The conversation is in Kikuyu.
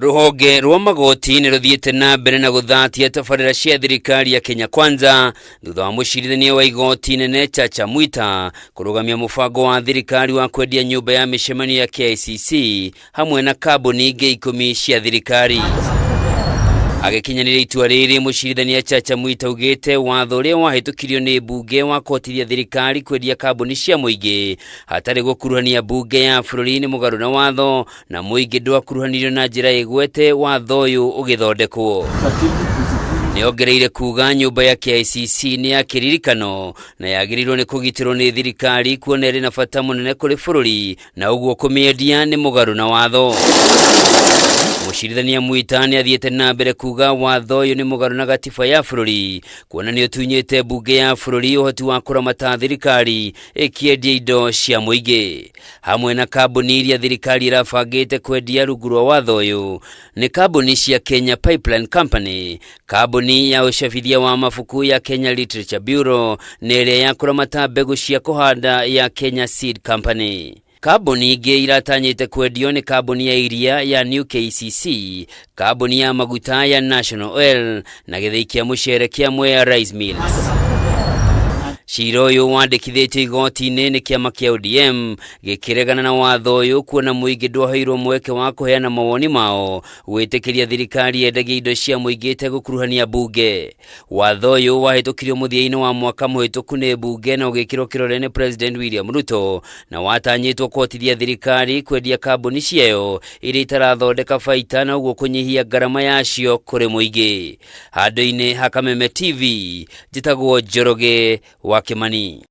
Rũhonge rwa magoti nĩ rũthiĩte na mbere na gũthatia tabarĩra cia thirikari ya Kenya Kwanza thutha wa mũcirithania wa igoti nene Chacha Mwita kũrũgamia mũbango wa thirikari wa kwendia nyũmba ya mĩcemanio ya KICC hamwe na kambuni ingĩ 10 cia thirikari. Agĩkinyanĩria itua rĩrĩ, mũcirithania Chacha Mwita augĩte watho ũrĩa wahĩtũkirio nĩ mbunge wa kũhotithia thirikari kwendia kambuni cia mũingĩ hatarĩ gũkuruhania mbunge ya bũrũri nĩ mũgarũ na watho na mũingĩ ndwakuruhanirio na njĩra ĩgwete watho ũyũ ũgĩthondekwo. Nĩongereire kuga nyũmba ya KICC nĩ ya kĩririkano na yagĩrĩirwo nĩ kũgitĩrwo nĩ thirikari kuona ĩrĩ na bata mũnene kũrĩ bũrũri na ũguo kũmĩendia nĩ mũgarũ na watho. Mũcirithania Mwita nĩ athiĩte na mbere kuga watho ũyũ nĩ mũgarũ na gatiba ya bũrũri kuona nĩ ũtunyĩte mbunge ya bũrũri ũhoti wa kũramata thirikari ĩkĩendia indo cia mũingĩ. Hamwe na kambuni iria thirikari ĩrabangĩte kwendia rungu rwa watho ũyũ nĩ kambuni cia Kenya Pipeline Company, kambuni ya ũcabithia wa mabuku ya Kenya Literature Bureau na ĩrĩa ya kũramata mbegũ cia kũhanda ya Kenya Seed Company. Kambuni ingĩ iratanyĩte kwendio nĩ kambuni ya iria ya New KCC, kambuni ya maguta ya National Oil na gĩthĩi kĩa mũcere kĩa Mwea Rice Mills. Cira ũyũ wandĩkithĩtio igoti-inĩ nĩ kĩama kĩa ODM gĩkĩregana na watho ũyũ kuona mũingĩ ndwaheirwo mweke wa kũheana mawoni mao gwĩtĩkĩria thirikari yendagia indo cia mũingĩ ĩtegũkuruhania mbunge. Watho ũyũ wahĩtũkirio mũthia-inĩ wa mwaka mũhĩtũku nĩ mbunge na ũgĩkĩrwo kĩrore nĩ President William Ruto na watanyĩtwo kũhotithia thirikari kwendia kambuni ciayo iria itarathondeka baita na ũguo kũnyihia ngarama yacio kũrĩ mũingĩ. Handũ-inĩ ha Kameme TV, njĩtagwo Njoroge wa Kĩmani.